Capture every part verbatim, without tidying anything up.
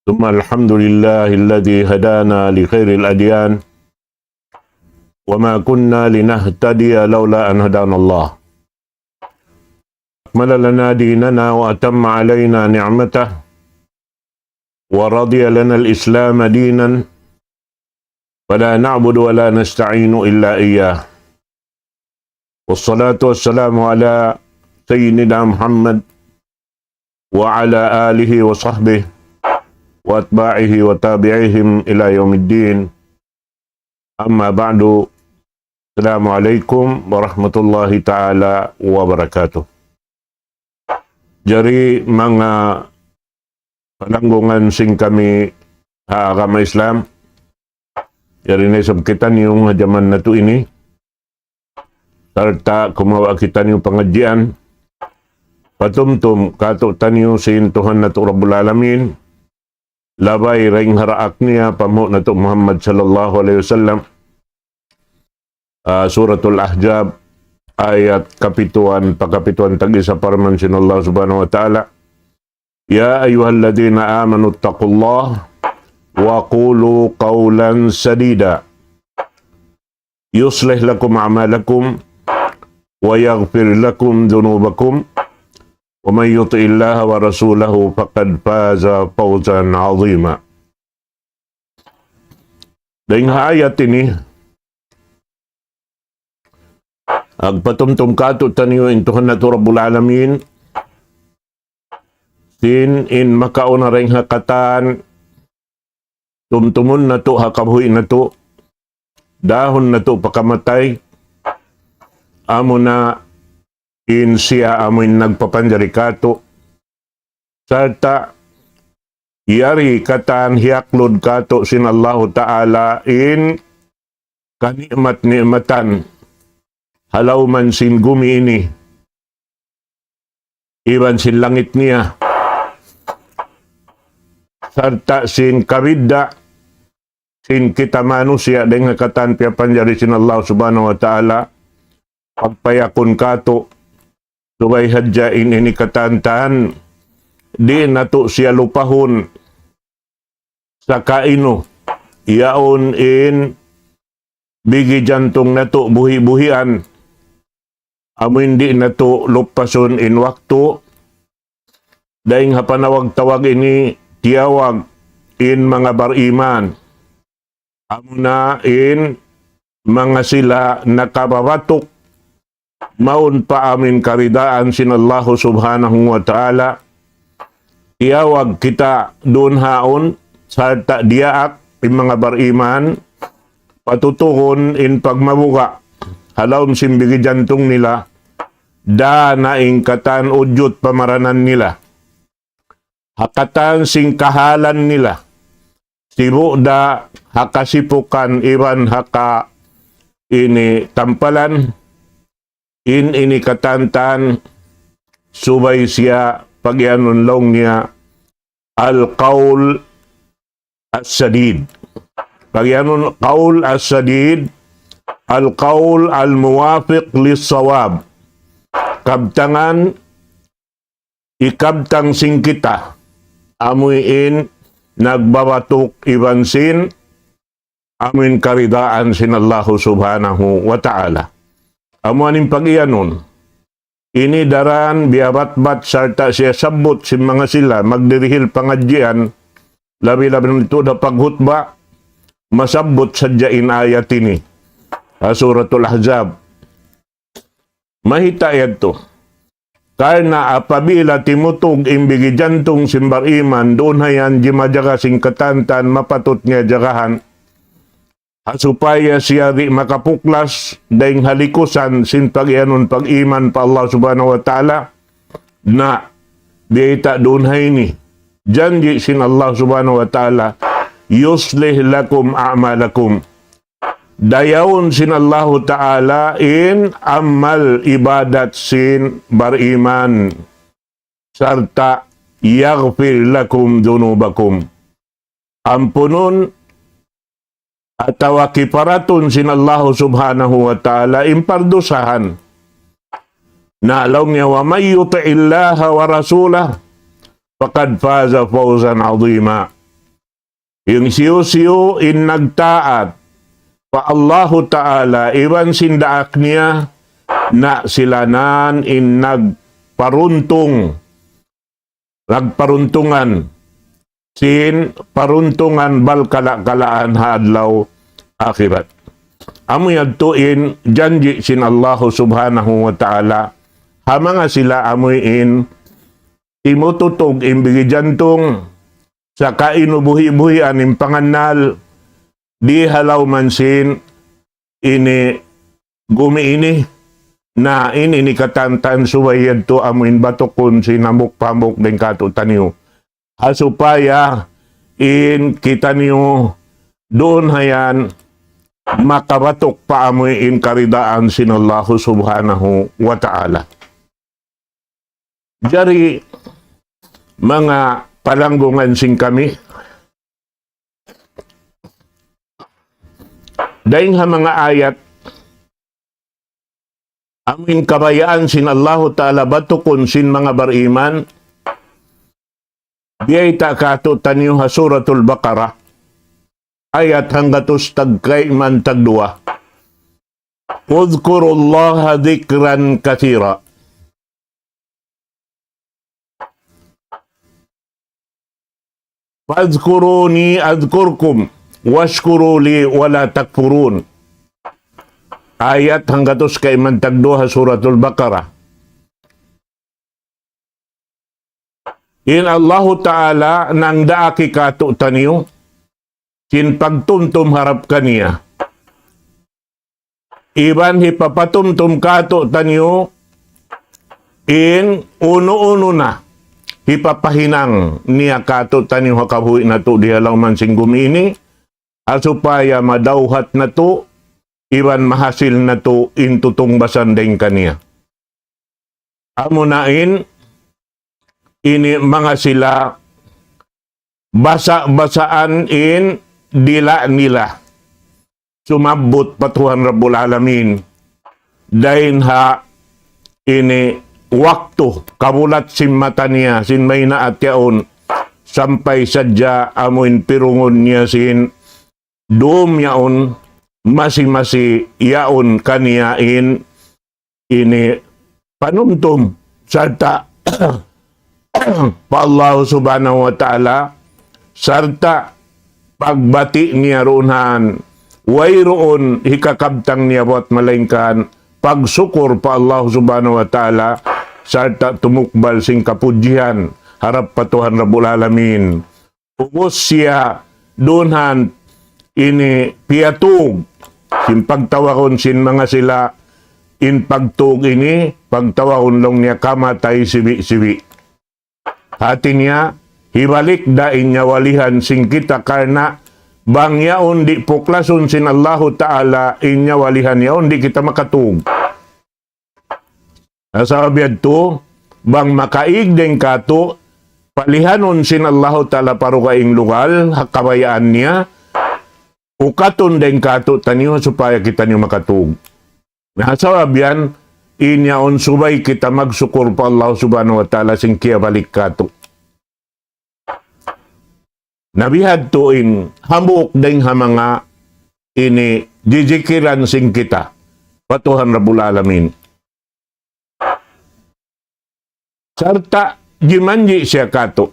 ثم الحمد لله الذي هدانا لخير الأديان وما كنا لنهتدي لولا أن هدانا الله. أكمل لنا ديننا وأتم علينا نعمته ورضي لنا الإسلام دينا فلا نعبد ولا نستعين إلا إياه. والصلاة والسلام على سيدنا محمد وعلى آله وصحبه وأتباعه وتابعيهم إلى يوم الدين. أما بعد. السلام عليكم ورحمة الله تعالى وبركاته. Jari manga palanggungan sin kami ha agama Islam, jari na isab kitaniyu ha jaman natu' ini, sarta' kumawa' kitaniyu pangadjian, patumtum kātu'niyu sin Tuhan natu' Rabbul Alamin, labay dayn ha daak niya panghu' natu' Muhammad sallallahu alayhi wasallam. Ah, Suratul Ahzab, ayat kapituan, pakapituan tag-isa, parman sin Allah Subhanahu wa Ta'ala, يا أيها الذين آمنوا اتقوا الله وقولوا قولا سديدا يصلح لكم أعمالكم ويغفر لكم ذنوبكم ومن يطع الله ورسوله فقد فاز فوزا عظيما. Dayn ha ayat ini, pagpatumtum kātu'niyu in Tuhan natu' Rabbul Alamin, sin in makauna dayn ha katan tumtumun natu' ha kabuhi' natu', dahun natu' pa kamatay, amuna in siya amu in nagpapanjari kātu', sarta' yari katan hiyaklud kātu' sin Allahu Ta'ala in kani'mat-ni'matan ha lawm sin gumi ini iban sin langit niya, sarta' sin kabidda' sin kita manusiya' dayn ha katan piyapanjari sin Allah Subhanahu wa Ta'ala, pagpayakun kātu', subay hadja in ini katan-katan, di' natu' siya lupahun. Saka unu, yaun in bigi jantung natu' buhi'-buhian, amu in di' natu' lupasun in waktu, dayn ha panawag-tawag ini tiyawag in manga bariman. Amuna in manga sila nakababatuk mawn pa amu in karidaan sin Allahu Subhanahu wa Ta'ala. Tiyawag kita duun haun, sarta' diyaak in manga bariman, patutuhun in pagmabuga' ha lawm sin bigi jantung nila, da na in katan ujud pamaranan nila, ha katan sin kahalan nila, sibu' da ha kasipukan iban ha ka ini tampalan, in ini katan-katan, subay siya pagiyanun laung niya al-qawl as-sadid. Pagiyanun qawl as-sadid, al-qawl al-muwafiq lis-sawab. Kabtangan, hikabtang sin kita, amu in nagbabatuk iban sin amu in karidaan sin Allahu Subhanahu wa Ta'ala. Amu in pagiyanun. Ini daran biyabatbat sarta' siyasabbut sin manga sila magdirihil pangadjian, labi-labi na tuud ha paghutba, masabbut sadja in ayat ini ha Suratul Ahzab. Mayta' yadtu? Karna' apabila timutug in bigi jantung sin bariman, duun ha yan jimajaga sin katan-katan mapatut niya jagahan, ha supaya siya di' makapuklas dayn ha likusan sin pagiyanun pag-iman pa Allah Subhanahu wa Ta'ala. Na, biyayta' duun ha ini, janji' sin Allah Subhanahu wa Ta'ala, يصلح لكم أعمالكم. Dayawun sin Allahu Ta'ala in amal ibadat sin bariman, sarta' يغفر لكم ذنوبكم. Ampunun atawa kiparatun sin Allahu Subhanahu wa Ta'ala in pardusahan. Na laung niya, ومن يطع الله ورسوله فقد فاز فوزا عظيما. In hisiyu-siyu in nagtaat pa Allahu Ta'ala iban sin daak niya, na sila yan in nagparuntung, nagparuntungan sin paruntungan balkala'-kalaan ha adlaw akhirat. Amu yadtu in janji' sin Allahu Subhanahu wa Ta'ala ha manga sila amuin timututug in bigi jantung, saka inubuhi-buhian in pangannal, di ha lawm sin ini gumi ini, na ini in katantan subay yadtu amuin batukun sin hambuuk-hambuuk dayn kātu'niyu. Ha supaya in kitaniyu duun hayan makabatuk pa amuin karidaan sin Allahu Subhanahu wa Ta'ala. Jari manga palanggungan sin kami, dayng ha manga ayat amuin kabayaan sin Allahu Ta'ala batukun sin manga bariman, biyayta' kātu'niyu ha Suratul Baqarah, ayat hanggatus tagkayman tagduwa. اذكروا الله ذكرا كثيرا. فاذكروني أذكركم واشكروا لي ولا تكفرون. Ayat hanggatus kayman tagduwa ha Suratul Baqarah. In Allahu Ta'ala nangdaak kātu'niyu sin pagtumtum harap kaniya. Iban hipapatumtum kātu'niyu in unu-unu na hipapahinang niya kātu'niyu ha kabuhi' natu' di ha lawm sin gumi ini, ha supaya madawhat natu', iban mahasil natu' in tutungbasan dayng kaniya. Amuna in ini manga sila basa'-basaan in dila' nila sumabbut pa Tuhan Rabbul Alamin. Dayn ha ini waktu kabulat sin mata niya, sin maynaat yaun, sampay sadja amuin pirungun niya sin dum yaun, masi-masi yaun kaniya in ini panumtum sarta' pa Allah Subhanahu wa Ta'ala, sarta' pagbati' niya duun hayan, wayruun hikakabtang niya buat malaingkan pagsukur pa Allah Subhanahu wa Ta'ala, sarta' tumukbal sin kapudjihan harap pa Tuhan Rabbul Alamin. Ubus siya duun hayan ini piyatug, sin pagtawagun sin manga sila, in pagtug ini, pagtawagun laung niya kamatay sibi'-sibi'. Hati niya, hibalik da in nyawalihan sin kita karna' bang yaun di' puklasun sin Allahu Ta'ala in nyawalihan yaun di' kita makatug. Na sabab yadtu, bang makaig dayn kātu', palihanun sin Allahu Ta'ala pa dugaing lugal, ha kabayaan niya, ukatun dayn kātu'niyu supaya kitaniyu makatug. Na sabab yan, in yaun subay kita magsukur pa Allah Subhanahu wa Ta'ala sin kiyabalik kātu'. Na bihadtu in hambuuk dayn ha manga ini jijikiran sin kita pa Tuhan Rabbul Alamin. Sarta' jimanji' siya kātu'.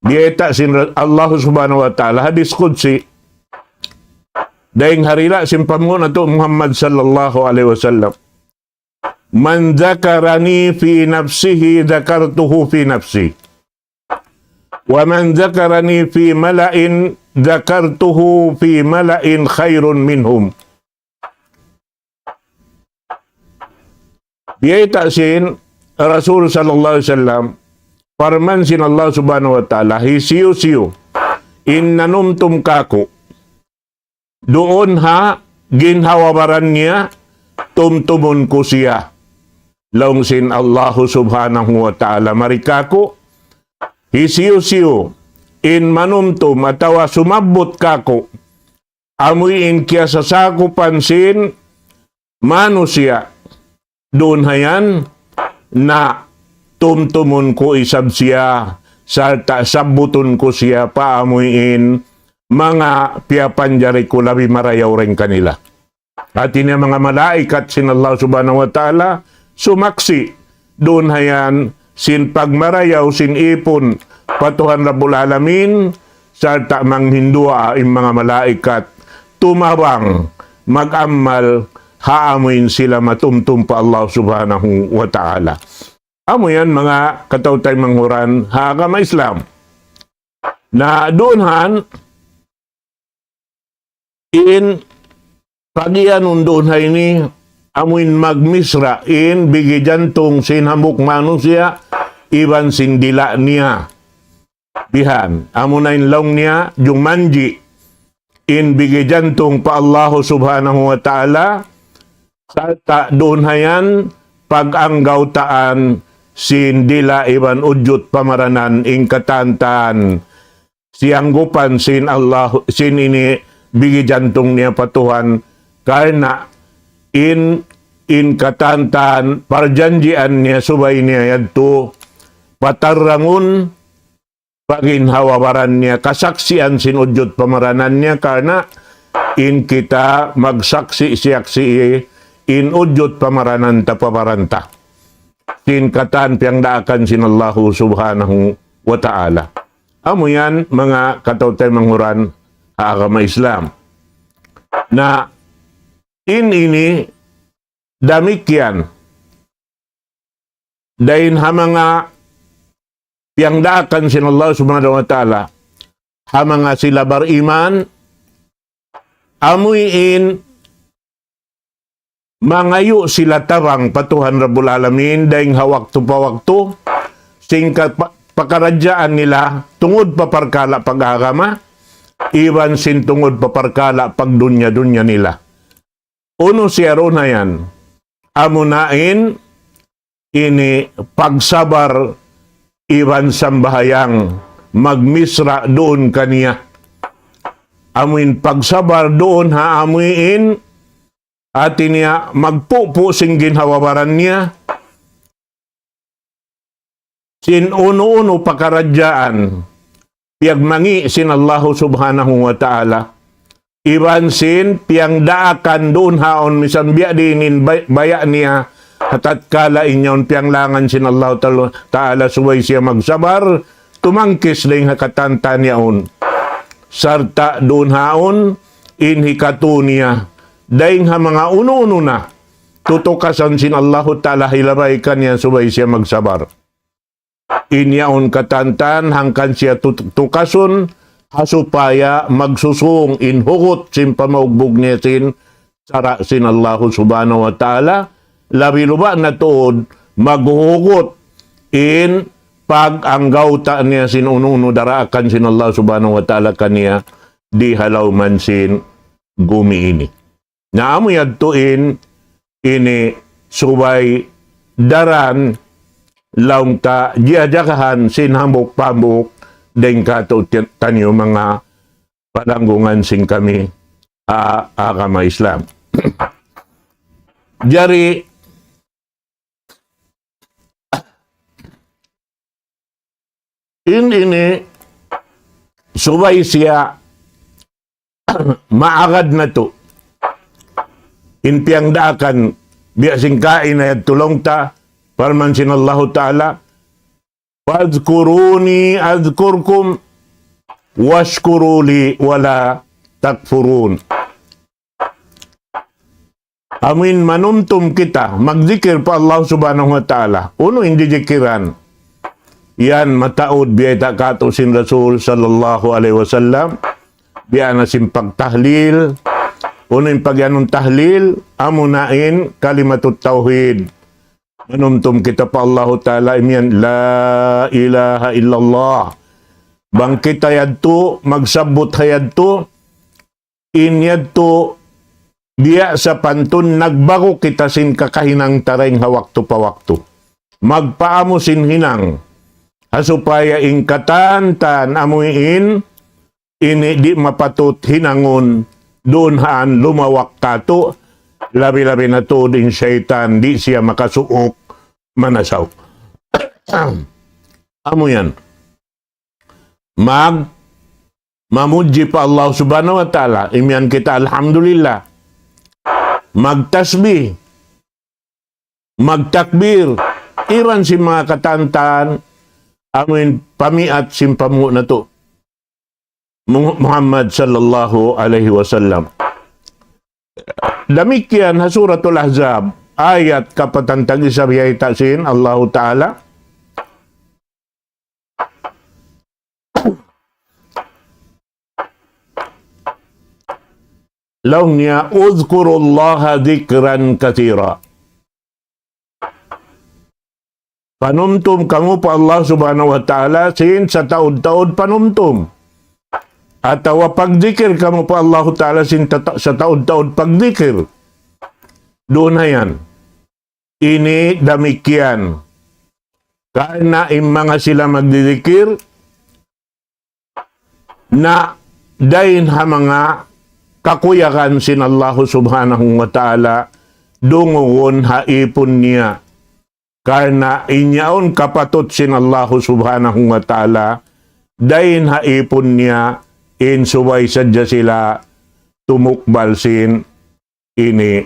Biyayta' sin Ra-, Allah Subhanahu wa Ta'ala, hadis qudsi, dayn ha dila' sin panghu' natu' Muhammad sallallahu alayhi wasallam. من ذكرني في نفسه ذكرته في نفسي، ومن ذكرني في ملأ ذكرته في ملأ خير منهم. Biyayta' sin Rasul sallallahu alayhi wasallam, parman sin Allah Subhanahu wa Ta'ala, hisiyu-siyu in nanumtum kāku' duun ha ginhawa-baran niya, tumtumun ku siya. Laung sin Allahu Subhanahu wa Ta'ala mari kāku', hisiyu-siyu in manumtum atawa sumabbut kāku', amuin kiyasasakupan sin manusiya', duun hayan na tumtumun ku isab siya, sarta' sabbutun ku siya pa amuin manga piyapanjari ku labi marayaw dayn kanila. Hati niya manga malaikat sin Allah Subhanahu wa Ta'ala, sumaksi' duun hayan sin pagmarayaw sin ipun pa Tuhan Rabbul Alamin, sarta' manghinduwaa in manga malaikat tumabang mag-amal ha amuin sila matumtum pa Allah Subhanahu wa Ta'ala. Amu yan manga kataw-taymanghuran ha agama Islam. Na duun han in pagiyanun duun ha ini amuin magmisra in bigi jantung sin hambuuk manusiya' iban sin dila' niya. Bihan, amuna in laung niya, jumanji' in bigi jantung pa Allahu Subhanahu wa Ta'ala, sarta' duun hayan pag-anggawtaan sin dila' iban ujud pamaranan in katantan siyanggupan sin Allah, sin ini bigi jantung niya pa Tuhan, karna' in, in katantan parjanjian niya subay niya yadtu patarrangun, paginhawa-baran niya, kasaksian sin ujud pamaranan niya, karna' in kita magsaksi'-siyaksi' in ujud pamaranan ta pa baran ta. Sin katan piyangdaakan sin Allahu Subhanahu wa Ta'ala. Amu yan, manga kataw-taymanghuran ha agama Islam. Na in ini damikkiyan dayn ha manga piyangdaakan sin Allah Subhanahu wa Ta'ala, ha manga sila bariman, amuin mangayu' sila tabang pa Tuhan Rabbul Alamin, dayn ha waktu pa waktu, sin ka-, pa-, pakaradjaan nila, tungud pa parkala' pag-agama, iban sin tungud pa parkala' pagdunya-dunya nila. Unu siya duun hayan? Amuna in ini pagsabar iban sambahayang magmisra duun kaniya. Amuin pagsabar duun ha amuin hati niya magpupu' sin ginhawa-baran niya, sin unu-unu pakaradjaan piyagmangi' sin Allahu Subhanahu wa Ta'ala, iban sin piyangdaakan duun haun misan biya' diin in bay-, baya' niya, ha tatkala in yaun piyanglangan sin Allahu Ta'ala, Ta'ala subay siya magsabar, tumangkis dayn ha katantan yaun. Sarta' duun haun in hikatu niya dayn ha manga unu-unu na tutukasan sin Allahu Ta'ala hilabay kaniya subay siya magsabar. In yaun katantan hangkan siya tut-, tukasun, ha supaya magsusung in hugut sin pamaugbug niya sin sara' sin Allahu Subhanahu wa Ta'ala, labi-labi na tuud maghuhugut in pag-anggawta' niya sin unu-unu daraakan sin Allah Subhanahu wa Ta'ala kaniya di ha lawm sin gumi ini. Na amu yadtu in ini subay daran laung ta jiyajagahan sin hambuuk pa hambuuk dayn kātu'niyu manga palanggungan sin kami ha agama Islam. Jari, in ini subay siya maagad natu'. In piyangdaakan biya' sin kaina yadtu laung ta, parman sin Allahu Ta'ala, فاذكروني أذكركم واشكروا لي ولا تكفرون. Amuin manumtum kita, magzikir pa Allah Subhanahu wa Ta'ala. Unu in jijikiran? Yan mataud biyayta' kātu' sin Rasul sallallahu alayhi wasallam. Biya' na sin pagtahlil. Unu in pagiyanun tahlil? Amuna in kalimatut tawhid. Manumtum kita pa Allahu Ta'ala imiyan, لا إله إلا الله. Bang kita yadtu, magsabbut ha yadtu, in yadtu biya' sapantun nagbagu kita sin kakahinang ta dayn ha waktu pa waktu. Magpaamu sin hinang. Ha supaya in katantan amuin ini di' mapatut hinangun duun haan lumawak kātu', labi-labi na tuud in saytan di' siya makasuuk manasaw. Amu yan. Mag-, mamudji pa Allah Subhanahu wa Ta'ala. Imiyan kita, alhamdulillah. Magtasbih. Magtakbir. Iban sin manga katantan, amuin pamiat sin panghu' natu'. Mu-, Muhammad sallallahu alayhi wasallam. Damikkiyan ha Suratul Ahzab, ayat kapatan tag-isa biyayta' sin Allahu Ta'ala. Laung niya, اذكروا الله ذكرا كثيرا. Panumtum kamu pa Allah Subhanahu wa Ta'ala sin sataud-taud panumtum. Atawa pagdikir kamu pa Allah Ta'ala sin tata-, sataud-taud pagdikir. Duun na yan. Ini damikkiyan. Karna' in manga sila magdidikir, na dayn ha manga kakuyagan sin Allahu Subhanahu wa Ta'ala, dungugun ha ipun niya. Karna' in yaun kapatut sin Allahu Subhanahu wa Ta'ala, dayn ha ipun niya, in subay sadja sila tumukbal sin ini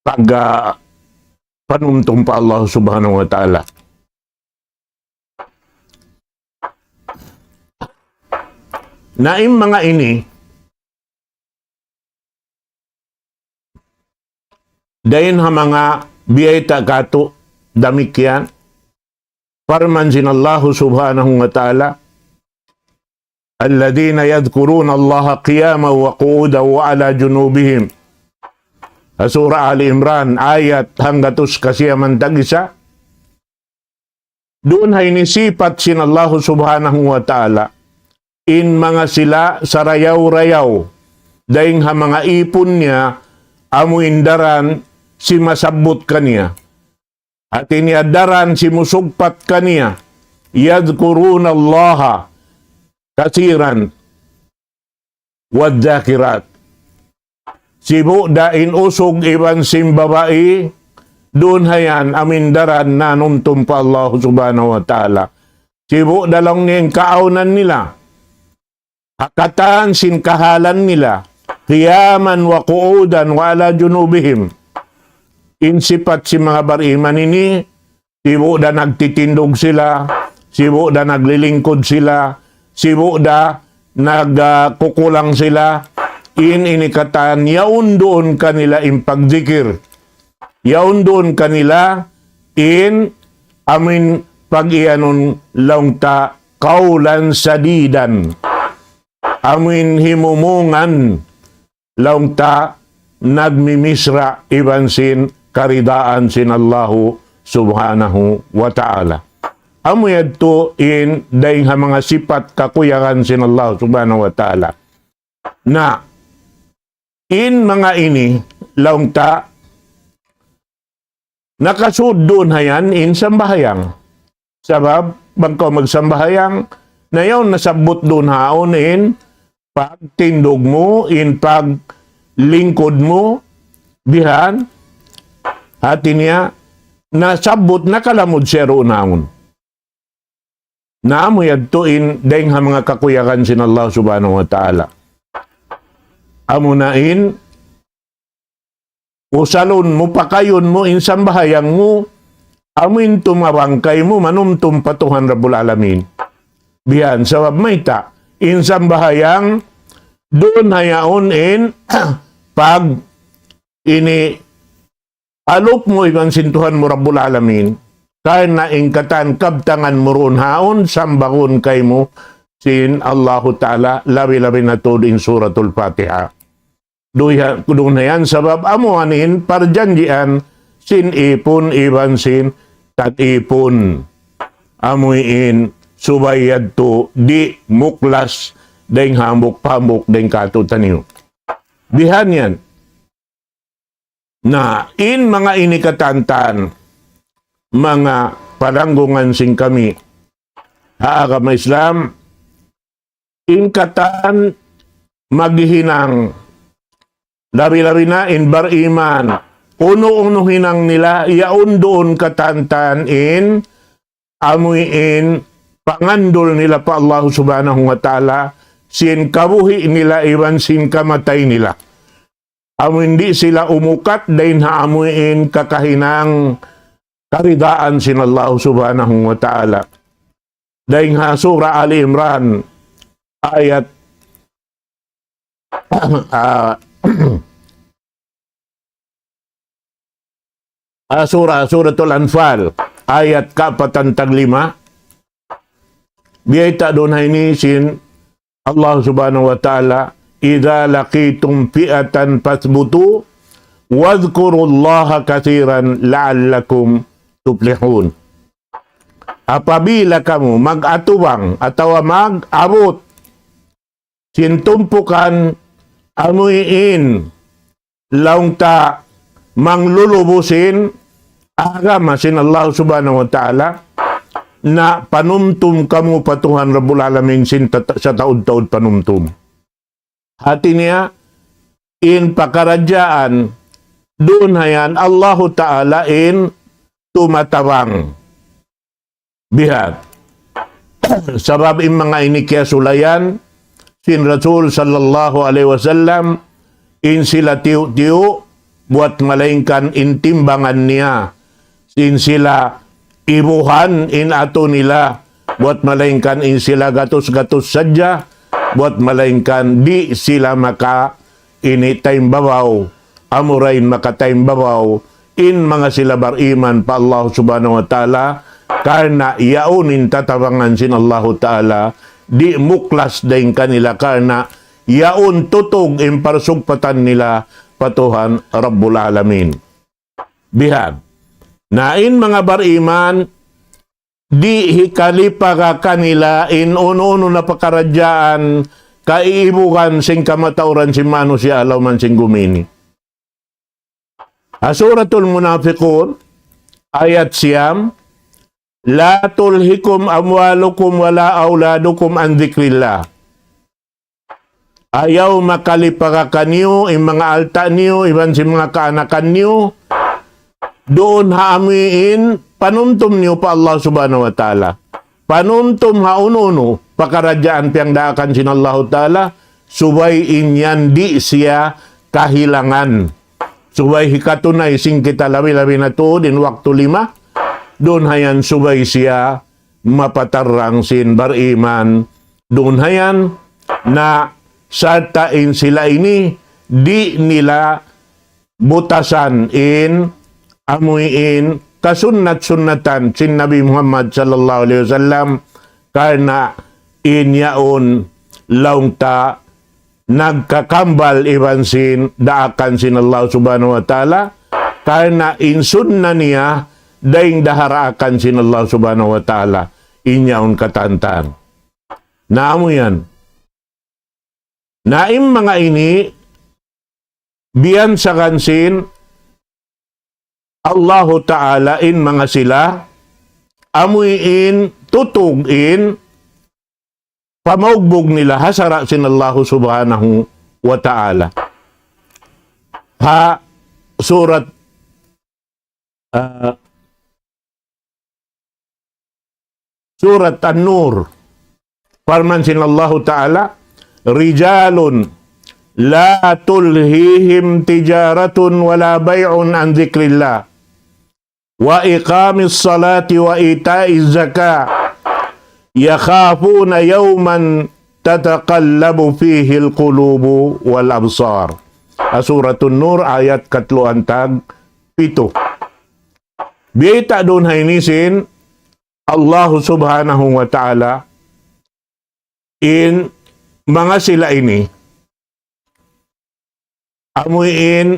pag, ah, panumtum pa Allah Subhanahu wa Ta'ala. Na in manga ini, dayn ha manga biyayta' katu' damikkiyan, parman sin Allahu Subhanahu wa Ta'ala, الذين يذكرون الله قياما وقعودا وعلى جنوبهم. Ha Surah Ali Imran, ayat hanggatus kasiyaman tag-isa. Duun ha ini sipat sin Allahu Subhanahu wa Ta'ala. In manga sila sarayaw-rayaw, dayn ha manga ipun niya, amu in daran simasabbut kaniya. Hati niya daran simusugpat kaniya, يذكرون الله كثيرا والذاكرات. Sibu' da in usug iban sin babai, duun ha yan amu in daran nanumtum pa Allah Subhanahu wa Ta'ala. Sibu' da laung niya in kaawnan nila. Ha katan sin kahalan nila, قياما وقعودا وعلى جنوبهم. In sipat sin manga bariman ini, sibu' da nagtitindug sila, sibu' da naglilingkud sila, sibu' da nag-, ah, kukulang sila, in ini katan yaun duun kanila in pagdikir. Yaun duun kanila in amuin pag-iyanun laung ta قولا سديدا. Amuin himumungan laung ta nagmimisra' iban sin karidaan sin Allahu Subhanahu wa Ta'ala. Amu yadtu in dayng ha manga sipat kakuyagan sin Allah Subhanahu wa Ta'ala. Na, in manga ini, laung ta, nakasud duun ha yan in sambahayang. Sabab, bang kaw magsambahayang, na yaun nasabbut duun ha yaun in pagtindug mu, in paglingkud mu, bihan, hati niya, nasabbut, nakalamud siya duun ha yaun. Na amu yadtu in dayng ha manga kakuyagan sin Allah Subhanahu wa Ta'ala. Amuna in, usalun mu, pakayun mu, in sambahayang mu, amuin tumabang kaymu, manumtum pa Tuhan Rabbul Alamin. Bihan, sabab mayta', in sambahayang, duun ha yaun in, pag, ini, alup mu iban sin Tuhan mu Rabbul Alamin, karna' in katan kabtangan mu duun ha yaun, sambagun kaymu sin Allahu Ta'ala, labi-labi na tuud in Suratul Fatiha. Duun ha-, duun ha yan sabab amu yan in parjanjian sin ipun iban sin tag-ipun. Amu in subay yadtu di' muklas dayng hambuuk-hambuuk dayng kātu'niyu. Bihan yan. Na, in manga ini katantan, manga palanggungan sin kami ha agama Islam, in katan maghihinang, labi-labi na in bariman, unu-unu hinang nila, yaun duun katantan in amuin pangandul nila pa Allah Subhanahu wa Ta'ala, sin kabuhi' nila iban sin kamatay nila. Amuin di' sila umukat dayn ha amuin kakahinang karidaan sin Allah Subhanahu wa Ta'ala. Dayn ha Surah Ali Imran, ayat, ah, ah, Surah, Suratul Anfal, ayat kaapatan taglima. Biyayta' duun ha ini sin Allah Subhanahu wa Ta'ala, إذا لقيتم فئة فاثبتوا واذكروا الله كثيرا لعلكم تفلحون. Apabila kamu mag-atubang atawa mag-abut sin tumpukan amuin laung ta manglulubu sin agama sin Allah Subhanahu wa Ta'ala, na panumtum kamu pa Tuhan Rabbul Alamin sin ta-, sataud-taud panumtum. Hati niya, in pakaradjaan, duun hayan Allahu Ta'ala in tumatabang. Bihan. Sabab in manga ini kiyasulayan sin Rasul sallallahu alayhi wasallam, in sila tiyu'-tiyu', buwat malaingkan in timbangan niya. In sila ibuhan in atu nila, buwat malaingkan in sila gatus-gatus sadja, buwat malaingkan di' sila maka ini taimbabaw, amura in makataimbabaw, in manga sila bariman pa Allah Subhanahu wa Ta'ala, karna' yaun in tatabangan sin Allahu Ta'ala, di' muklas dayn kanila karna' yaun tutug in parsugpatan nila pa Tuhan Rabbul Alamin. Bihan. Na in manga bariman, di' hikalipaga kanila in unu-unu na pakaradjaan kaiibugan sin kamatauran sin manusiya' ha lawm sin gumi ini. Ha Suratul Munafiqun, ayat siyam, لا تلهكم أموالكم ولا أولادكم عن ذكر الله. Ayaw makalipaga kaniyu, in manga alta' niyu, iban sin manga kaanakan niyu, duun ha amuin panumtum niyu pa Allah Subhanahu wa Ta'ala. Panumtum ha unu-unu, pakaradjaan piyagdaakan sin Allahu Ta'ala, subay in yan di' siya kahilangan. Subay hikatunay sin kita labi-labi na tuud in waktu lima, duun hayan subay siya mapatarrang sin bariman, duun hayan na sarta' in sila ini di' nila butasan in amuin kasunnat-sunnatan sin Nabi Muhammad sallallahu alayhi wasallam, karna' in yaun laung ta nagkakambal iban sin daakan sin Allah Subhanahu wa Ta'ala, karna' in sunna niya dayn da ha daakan sin Allah Subhanahu wa Ta'ala, in yaun katantan. Na amu yan. Na in manga ini, biyansagan sin Allahu Ta'ala in manga sila, amuin tutug in pamaugbug nila ha sara' sin Allahu Subhanahu wa Ta'ala. Ha surat, ah, Surat An-Nur. Parman sin Allahu Ta'ala, رجال لا تلهيهم تجارة ولا بيع عن ذكر الله وإقام الصلاة وإيتاء الزكاة يخافون يوما تتقلب فيه القلوب والأبصار. Ha Suratun Nur, ayat katluan tag pitu. Biyayta' duun ha ini sin Allahu Subhanahu wa Ta'ala in manga sila ini, amuin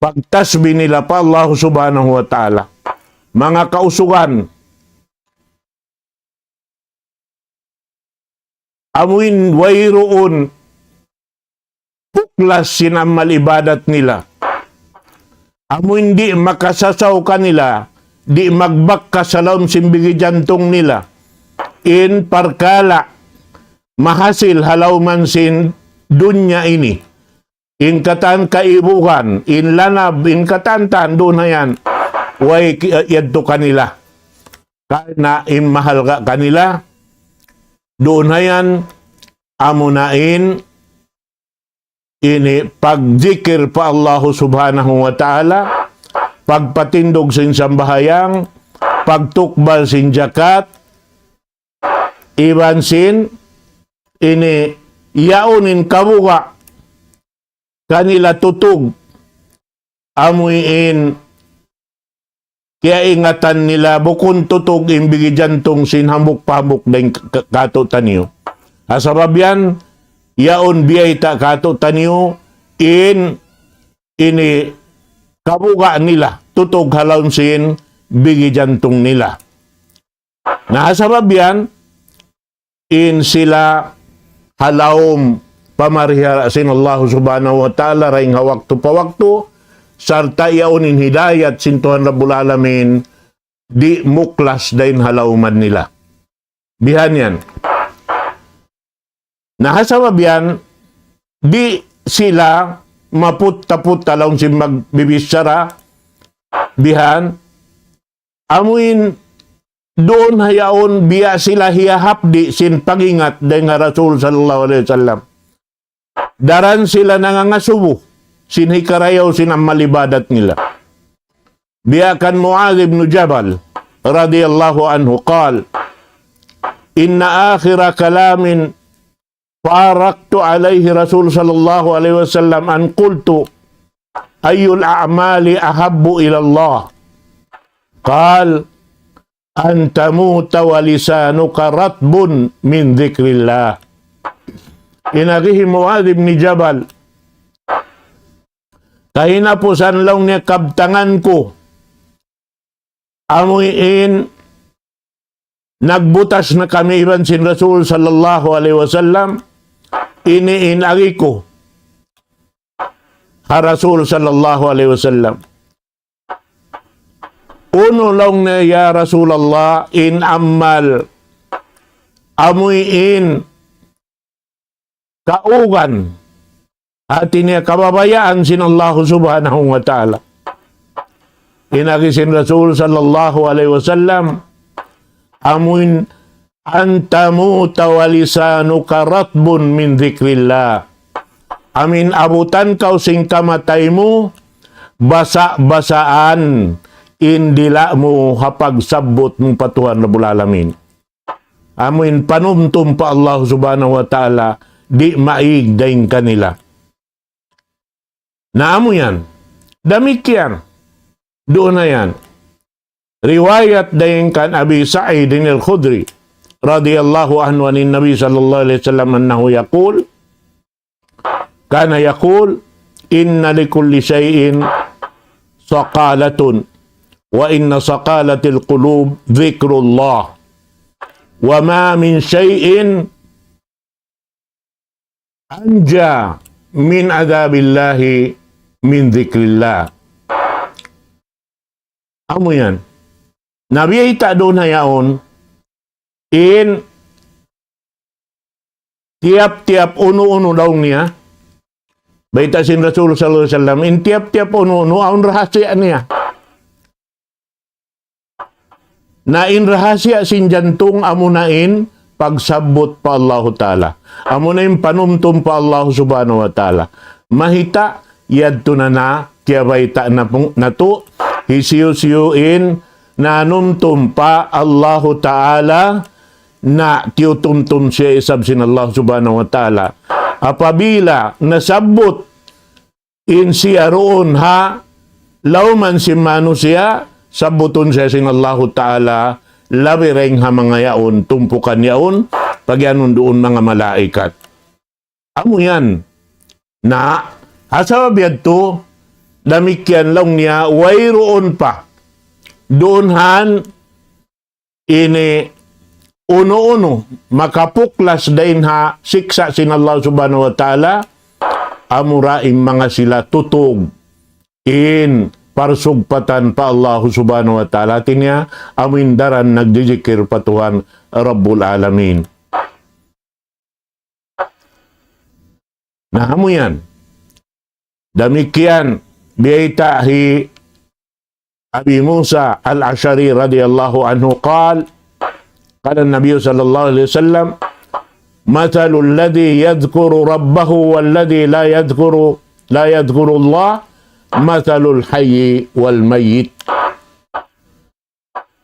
pagtasbih nila pa Allahu Subhanahu wa Ta'ala. Manga kausugan, amuin wayruun puklas sin amal ibadat nila. Amuin di' makasasaw kanila, di' magbakkas ha lawm sin bigi jantung nila in parkala' mahasil ha lawm sin dunya ini. In katan kaibugan, in lanab, in katan-katan duun na yan. Way ki-, yadtu kanila. Karna' in mahalga' kanila, duun na yan, amuna in ini pagjikir pa Allahu Subhanahu wa Ta'ala, pagpatindug sin sambahayang, pagtukbal sin jakat, iban sin ini yaun in kabuga' kanila tutug, amuin kiyaingatan nila bukun tutug in bigi jantung sin hambuuk pa hambuuk dayn k-, k-, katu'taniyu. Ha sabab yan, yaun biyayta' katu'taniyu in ini kabuga' nila, tutug ha lawm sin bigi jantung nila. Na ha sabab yan, in sila ha lawm pamarihala sin Allah Subhanahu wa Ta'ala dayn ha waktu pa waktu, sarta' yaun in hidayat sin Tuhan Rabbul Alamin, di' muklas dayn ha lawman nila. Bihan yan. Na ha sabab yan, di' sila maputta-putta laung sin magbibichara, bihan, amuin duun ha yaun biya' sila hiyahapdi' sin pag-ingat dayn ha Rasul sallallahu alayhi wasallam. Daran sila nangangasubu sin hikarayaw sin amal ibadat nila. Biya' kan Muadh ibn Jabal radiyallahu anhu, قال: إن آخر كلام فارقت عليه رسول صلى الله عليه وسلم أن قلت: أي الأعمال أحب إلى الله؟ قال: أن تموت ولسانك رطب من ذكر الله. In agi hi Muadh ibn Jabal, kahinapusan laung niya kabtangan ku, amuin nagbutas na kami iban sin Rasul sallallahu alayhi wasallam, ini in agi ku ha Rasul sallallahu alayhi wasallam. Unu laung niya, ya Rasulullah, in amal amuin kaugan, hati niya kababayaan sin Allah Subhanahu wa Ta'ala. In agi sin Rasul sallallahu alayhi wasallam, amuin أن تموت ولسانك رطب من ذكر الله. Amuin abutan kaw sin kamatay mu, basa'-basaan in dila' mu ha pagsabbut mu pa Tuhan Rabbul Alamin. Amuin panumtum pa Allah Subhanahu wa Ta'ala, di' maig dayn kanila. Na amu yan. Damikkiyan. Duun na yan. Riwayat dayn kan Abi Sa'id al-Khudri radiyallahu anhu anin Nabi sallallahu alayhi wasallam annahu yaqul, kana yaqul, إن لكل شيء صقالة، وإن صقالة القلوب ذكر الله، وما من شيء أنجى من عذاب الله من ذكر الله. Amu yan. Na biyayta' duun ha yaun, in tiyap-tiyap unu-unu laung niya, bayta' sin Rasul sallallahu alayhi wasallam, in tiyap-tiyap unu-unu, awn rahasiya niya. Na in rahasiya sin jantung amuna in pagsabbut pa Allahu Ta'ala. Amuna in panumtum pa Allahu Subhanahu wa Ta'ala. Mahita, yadtu na na, kiyabayta' na pung-, natu', hisiyu-siyu in nanumtum pa Allahu Ta'ala, na tiyutumtum siya isab sin Allah Subhanahu wa Ta'ala. Apabila nasabbut in siya duun ha lawman sin manusiya', sabbutun siya sin Allahu Ta'ala, labi dayn ha manga yaun, tumpukan yaun, pagiyanun duun manga malaikat. Amu yan. Na, ha sabab yadtu, damikkiyan laung niya, wayruun pa. Duun han ini unu-unu makapuklas dayn ha siksa' sin Allah Subhanahu wa Ta'ala, amura in manga sila tutug in parsugpatan pa Allah Subhanahu wa Ta'ala. Hati niya, amu in daran nagjijikir pa Tuhan Rabbul Alamin. Na, amu yan. Damikkiyan, biyayta' hi أبي موسى الأشعري رضي الله عنه قال، قال النبي صلى الله عليه وسلم: مثل الذي يذكر ربه والذي لا يذكر، لا يذكر الله مثل الحي والميت.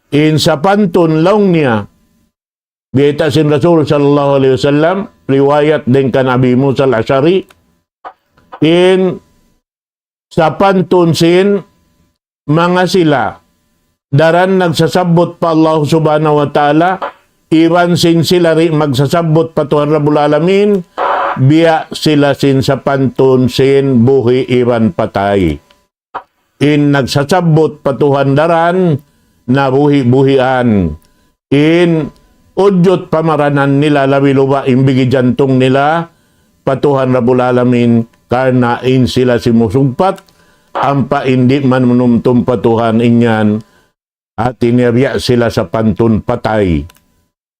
In sapantun laung niya, biyayta' sin Rasul sallallahu alayhi wasallam, riwayat dayn kan Abi Musa al-Ash'ari, in sapantun sin manga sila daran nagsasabbut pa Allah Subhanahu wa Ta'ala, iban sin sila di' magsasabbut pa Tuhan Rabbul Alamin, biya' sila sin sapantun sin buhi' iban patay. In nagsasabbut pa Tuhan daran, nabuhi'-buhian. In ujut pamaranan nila labi luba' in bigi jantung nila pa Tuhan Rabbul Alamin, karna' in sila simusugpat, ampa in di' manumtum pa Tuhan in yan, hati niya biya' sila sapantun patay.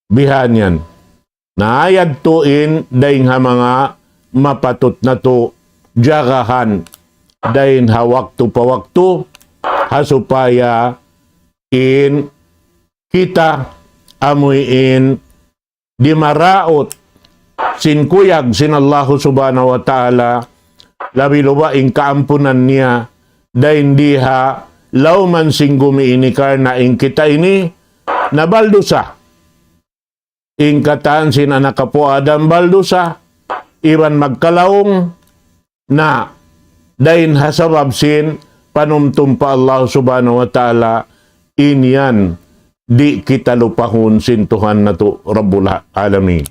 Bihan yan. Na yadtu in dayn ha manga mapatut natu' jagahan dayn ha waktu pa waktu, ha supaya in kita amuin in dimaraut sin kuyag sin Allahu Subhanahu wa Ta'ala, labi luba' in kaampunan niya, dayn di ha lawman sin gumi ini, karna' in kita ini nabaldusa. In katan sin anak apu' Adam baldusa, iban magkalaung, na dayn ha sabab sin panumtum pa Allah Subhanahu wa Ta'ala, in yan di' kita lupahun sin Tuhan natu' Rabbul Alamin.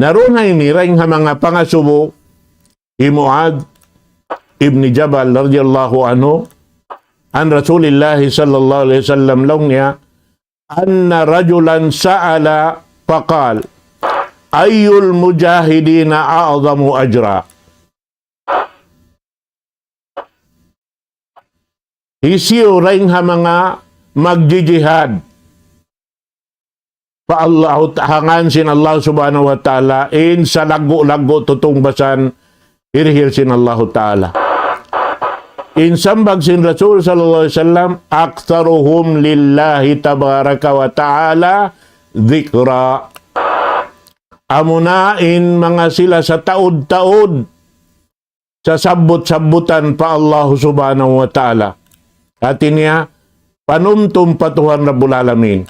Na duun ha ini dayn ha manga pangasubu hi Muadh ibn Jabal radiyallahu anhu, عن رسول الله صلى الله عليه وسلم, laung niya, أن رجلا سأل فقال: أي المجاهدين أعظم أجرا؟ Hisiyu dayn ha manga magjijihad pa Allah, ha ngan sin Allah Subhanahu wa Ta'ala, in salaggu'-laggu' tutungbasan hirihil sin Allahu Ta'ala. In sambag sin Rasul sallallahu alayhi wasallam, أكثرهم لله تبارك وتعالى ذكرا. Amuna in manga sila sataud-taud sasabbut-sabbutan pa Allah Subhanahu wa Ta'ala. Hati niya, panumtum pa Tuhan Rabbul Alamin.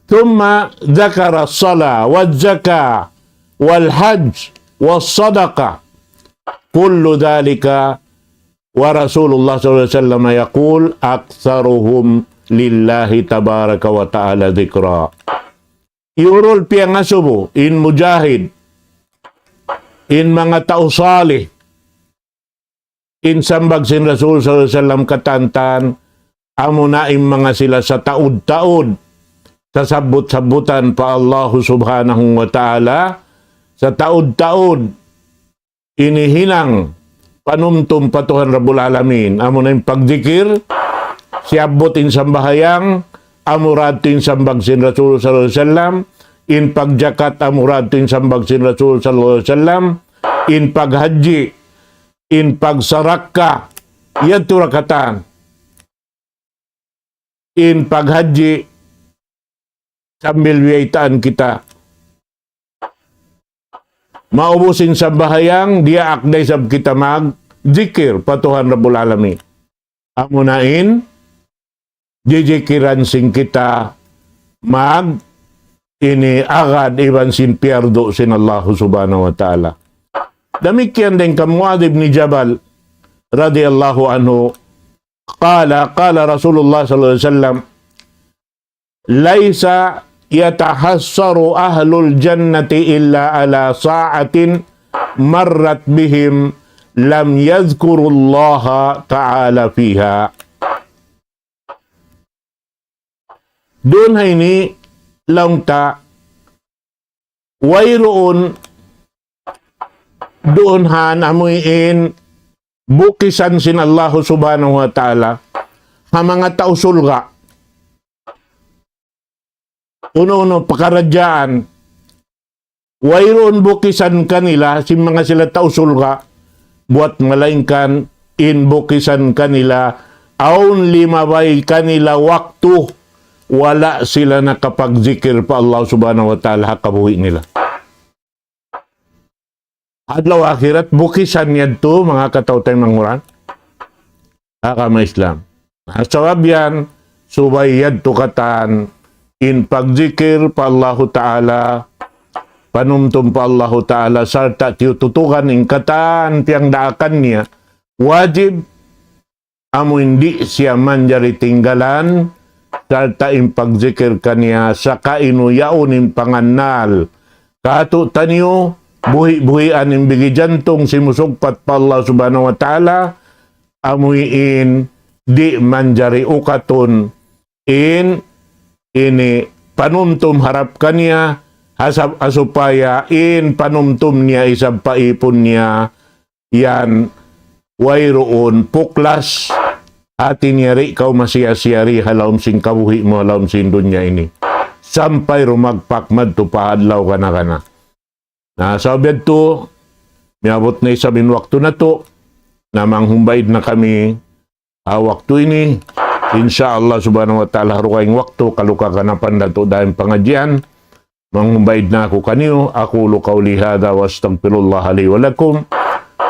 ثم ذكر الصلاة والزكاة والحج والصدقة، كل ذلك ورسول الله صلى الله عليه وسلم يقول: أكثرهم لله تبارك وتعالى ذكرا. Iyurul piyangasubu in mujahid, in manga tau salih, in sambag sin Rasul sallallahu alayhi wasallam katantan, amuna in manga sila sataud-taud sasabbut-sabbutan pa Allahu Subhanahu wa Ta'ala, sataud-taud ini hinang panumtum pa Tuhan Rabbul Alamin, amuna in pagdikir, siyabbut in sambahayang, amura yadtu in sambag sin Rasul sallallahu alayhi wasallam, in pagjakat, amura yadtu in sambag sin Rasul sallallahu alayhi wasallam, in paghajji, in pagsarakka, yadtu ra katan. In paghajji sambil biyaytaan kita. Maubus in sambahayang, diyaak da isab kita magdikir pa Tuhan Rabbul Alamin. Amuna in jijikiran sin kita mag ini agad iban sin piyardu sin Allah Subhanahu wa Ta'ala. Damikkiyan dayn kan Muadh ibn Jabal radiyallahu anhu, قال، قال رسول الله صلى الله عليه وسلم: ليس يتحسر أهل الجنة إلا على ساعة مرت بهم لم يذكروا الله تعالى فيها. Duun ha ini laung ta, wayruun duun ha amuin bukisan sin Allahu Subhanahu wa Ta'ala ha manga tau surga'. Unu-unu pakaradjaan, wayruun bukisan kanila sin manga sila tau surga', buat malaingkan in bukisan kanila, awn limabay kanila waktu, wala' sila nakapagjikir pa Allah Subhanahu wa Ta'ala ha kabuhi' nila. Adlaw akhirat, bukisan yadtu, manga kataw-taymanghuran ha agama Islam. Na, sabab yan, subay yadtu katan in pagjikir pa Allahu Ta'ala, panumtum pa Allahu Ta'ala, sarta' tiyututukan in katan piyagdaakan niya, wajib, amu in di' siya manjari tinggalan, sarta' in pagjikir kaniya, saka inu yaun in pangannal. Katu' taniyu, buhi'-buhian in bigi jantung simusugpat pa Allah Subhanahu wa Ta'ala, amu in di' manjari ukatun in ini panumtum harap kaniya, hasab-, ha supaya in panumtum niya isab pa ipun niya, yan wayruun puklas, hati niya di' kaw masiya-siya di ha lawm sin kabuhi' mu, ha lawm sin dunya ini. Sampay rumagpak madtu pa adlaw kana-kana. Na, sabab yadtu, miyabut na isab in waktu natu', na manghumbaid na kami ha waktu ini. Insya Allah Subhanahu wa Ta'ala, ha dugaing waktu, kalu kaganapan natu' da in pangadjian. Manghumbaid na aku kaniyu, أقول قولي هذا وأستغفر الله لي ولكم.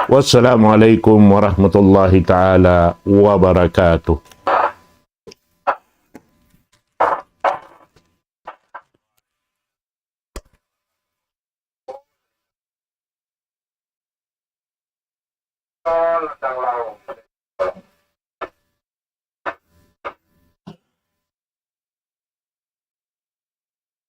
والسلام عليكم ورحمة الله تعالى وبركاته.